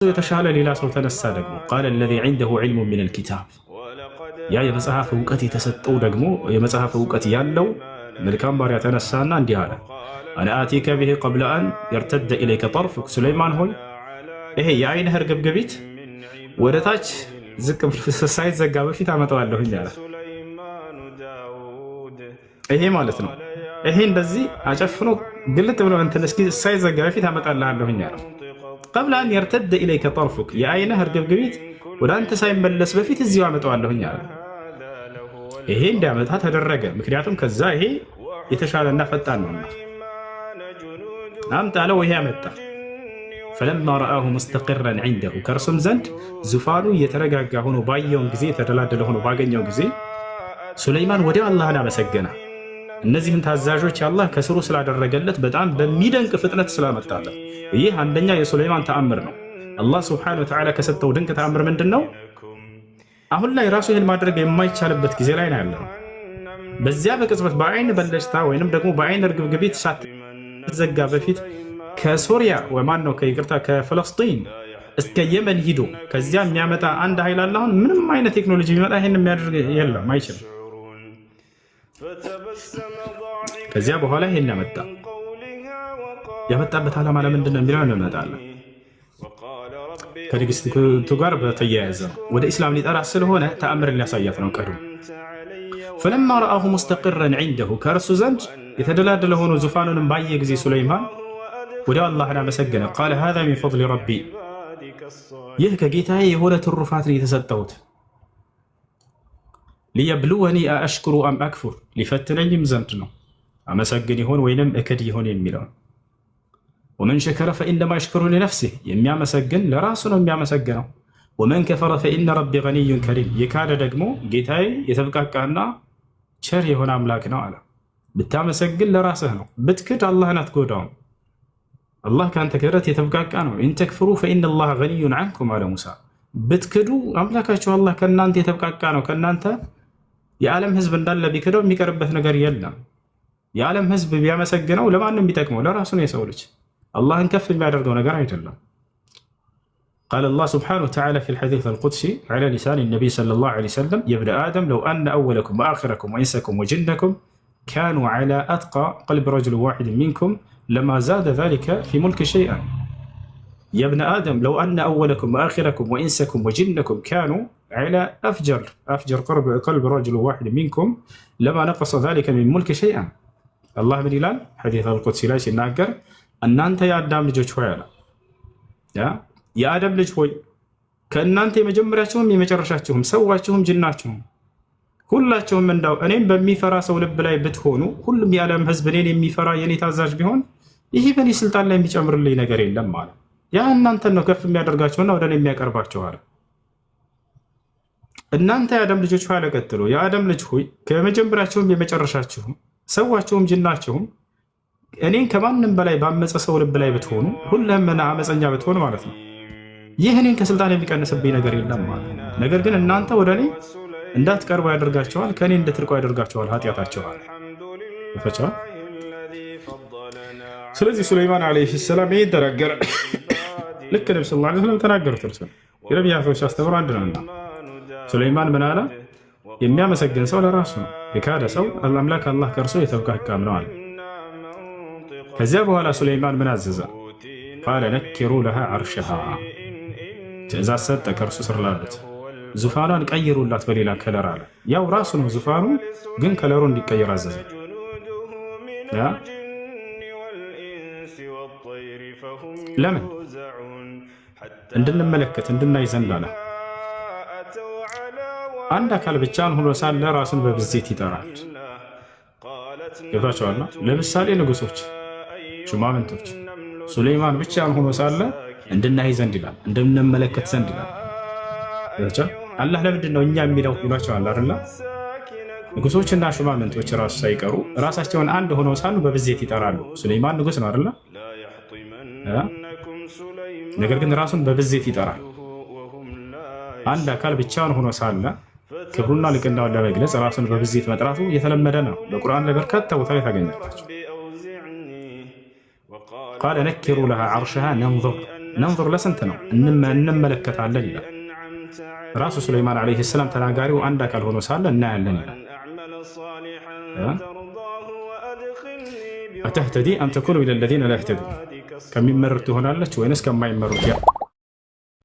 የተሻለ ሌላ ሰው ተነሳ ደግሞ። قال الذي عنده علم من الكتاب፣ ያ የመጽሐፍ እውቀት የተሰጠው ደግሞ፣ የመጽሐፍ እውቀት ያለው መልካም ባሪያ ተነሳና እንዲህ አለ፣ أنا آتيك به قبل أن يرتد إليك طرفك። ሱለይማን ሆይ፣ ይሄ የአይንህ እርግብግቢት ወደ ታች ዝቅ ሳይዘጋ በፊት አመጣዋለሁኝ አለ። ይሄ ማለት ነው። ይሄ እንደዚህ አጨፍኖ ግልጥ ብሎ እንትን እስኪ ሳይዘጋ በፊት አመጣልሃለሁኝ አለ። قبل أن يرتد إليك طرفك፣ የአይንህ እርግብግቢት ወደ አንተ ሳይመለስ በፊት እዚሁ አመጣዋለሁኝ አለ። ይሄ እንዲያመጣ ተደረገ። ምክንያቱም ከዛ ይሄ የተሻለና ፈጣን ነውና አምጣ አለው። ይሄ አመጣ። فلما رآه مستقرا عنده፣ ከእርሱም ዘንድ ዙፋኑ የተረጋጋ ሆኖ ባየውን ጊዜ፣ የተደላደለ ሆኖ ባገኘው ጊዜ ሱለይማን ወዲያው አላህን አመሰገነ። እነዚህን ታዛዦች አላህ ከስሩ ስላደረገለት፣ በጣም በሚደንቅ ፍጥነት ስላመጣለት። ይህ አንደኛ የሱለይማን ተአምር ነው። አላህ سبحانه وتعالى ከሰጠው ድንቅ ተአምር ምንድን ነው? አሁን ላይ ራሱ ይህን ማድረግ የማይቻልበት ጊዜ ላይ ነው ያለነው። በዚያ በቅጽበት በአይን በለጭታ ወይንም ደግሞ በአይን እርግብግቢት ሳትዘጋ በፊት ከሶሪያ ማን ነው ከይቅርታ ከፍለስጢን እስከ የመን ሂዶ ከዚያ የሚያመጣ አንድ ኃይል አለ። አሁን ምንም አይነት ቴክኖሎጂ ቢመጣ ይህን የሚያደርግ የለም፣ አይችልም። ከዚያ በኋላ ይሄን ያመጣ። ያመጣበት ዓላማ ለምንድን ነው የሚለው እንመጣለን። ከንግስቲቱ ጋር በተያያዘ ነው። ወደ ኢስላም ሊጠራ ስለሆነ ተአምርን ሊያሳያት ነው ቀድሞ። فلما رآه مستقرا عنده፣ ከእርሱ ዘንድ የተደላደለ ሆኖ ዙፋኑንም ባየ ጊዜ ሱለይማን ወዲያው አላህን አመሰገነ። قال هذا من فضل ربي፣ ይህ ከጌታዬ የሆነ ትሩፋት ነው የተሰጠሁት። ليبلوني أأشكر أم أكفر፣ ሊፈትነኝም ዘንድ ነው፣ አመሰግን ይሆን ወይንም እክድ ይሆን የሚለው። ومن شكر فإنما يشكر لنفسه፣ የሚያመሰግን ለራሱ ነው የሚያመሰግነው። ومن كفر فإن ربي غني كريم፣ የካደ ደግሞ ጌታዬ የተብቃቃና ቸር የሆነ አምላክ ነው አለ። ብታመሰግን ለራስህ ነው፣ ብትክድ አላህን አትጎዳውም። አላህ ከአንተ ክህደት የተብቃቃ ነው። إن تكفروا فإن الله غني عنكم አለ ሙሳ። ብትክዱ አምላካችሁ አላህ ከእናንተ የተብቃቃ ነው። ከእናንተ የዓለም ህዝብ እንዳለ ቢክደው የሚቀርበት ነገር የለም። የዓለም ህዝብ ቢያመሰግነው ለማንም የሚጠቅመው ለራሱ ነው። የሰው ልጅ አላህን ከፍ የሚያደርገው ነገር አይደለም። قال الله سبحانه وتعالى في الحديث القدسي على لسان النبي صلى الله عليه وسلم: يا ابن آدم، لو أن أولكم وآخركم وإنسكم وجنكم كانوا على أتقى قلب رجل واحد منكم لما زاد ذلك في ملكي شيئا. يا ابن آدم، لو أن أولكم وآخركم وإنسكم وجنكم كانوا على أفجر أفجر قلب رجل واحد منكم لما نقص ذلك من ملكي شيئا። አላህ ምን ይላል? الحديث القدسي ላይ ሲናገር እናንተ የአዳም ልጆች ሆይ አለ። የአደም ልጅ ሆይ፣ ከእናንተ የመጀመሪያችሁም የመጨረሻችሁም፣ ሰዋችሁም ጅናችሁም ሁላችሁም እንዳው እኔን በሚፈራ ሰው ልብ ላይ ብትሆኑ፣ ሁሉም የዓለም ሕዝብ እኔን የሚፈራ የኔ ታዛዥ ቢሆን ይህ በእኔ ስልጣን ላይ የሚጨምርልኝ ነገር የለም አለ። ያ እናንተን ነው ከፍ የሚያደርጋቸውና ወደ እኔ የሚያቀርባቸው አለ። እናንተ የአደም ልጆች ሆይ አለ ቀጥሎ፣ የአደም ልጅ ሆይ፣ ከመጀመሪያችሁም የመጨረሻችሁም፣ ሰዋችሁም ጅናችሁም እኔን ከማንም በላይ ባመፀ ሰው ልብ ላይ ብትሆኑ፣ ሁሉም አመፀኛ ብትሆን ማለት ነው፣ ይህ እኔን ከስልጣን የሚቀንስብኝ ነገር የለም ማለት። ነገር ግን እናንተ ወደ እኔ እንዳትቀርቡ ያደርጋቸዋል፣ ከእኔ እንድትርቁ ያደርጋቸዋል ኃጢአታቸው አለ። ስለዚህ ሱለይማን عليه السلام ይህን ተናገረ። ልክ ነቢ صلى الله عليه وسلم ተናገሩት። እርሱ የነቢያቶች አስተምሮ አንድ ነውና ሱለይማን ምን አለ? የሚያመሰግን ሰው ለራሱ ነው፣ የካደ ሰው አምላክ አላህ ከእርሱ የተብቃቃም ነው አለ። ከዚያ በኋላ ሱለይማን ምን አዘዘ? قال نكروا لها عرشها፣ ትእዛዝ ሰጠ ከእርሱ ስር ላሉት፣ ዙፋኗን ቀይሩላት በሌላ color አለ። ያው ራሱ ነው ዙፋኑ፣ ግን color ኡ እንዲቀየር አዘዘ። ለምን? እንድንመለከት እንድናይ ዘንድ አለ። አንድ አካል ብቻን ሆኖ ሳለ ራሱን በብዜት ይጠራል። ገብታችኋል? ለምሳሌ ንጉሶች፣ ሹማምንቶች፣ ሱሌይማን ብቻን ሆኖ ሳለ እንድናይ ዘንድ ይላል፣ እንድንመለከት ዘንድ ይላል። አላህ ለምንድን ነው እኛ የሚለው ይሏቸዋል አይደለ? ንጉሶችና ሹማምንቶች ራሱ ሳይቀሩ ራሳቸውን አንድ ሆነው ሳሉ በብዜት ይጠራሉ። ሱሌይማን ንጉስ ነው አይደለ? ነገር ግን ራሱን በብዜት ይጠራል። አንድ አካል ብቻውን ሆኖ ሳለ ክብሩና ልቅናውን ለመግለጽ ራሱን በብዜት መጥራቱ የተለመደ ነው። በቁርአን ላይ በርካታ ቦታ ላይ ታገኛላችሁ። قال نكروا لها عرشها ننظر። ننظر ለስንት ነው እንመለከታለን ይላል። ራሱ ሱለይማን ዓለይሂ ሰላም ተናጋሪው አንድ አካል ሆኖ ሳለ እናያለን ይላል። أتهتدي أم تكون من الذين لا يهتدون ከሚመሩት ትሆናለች ወይንስ ከማይመሩት?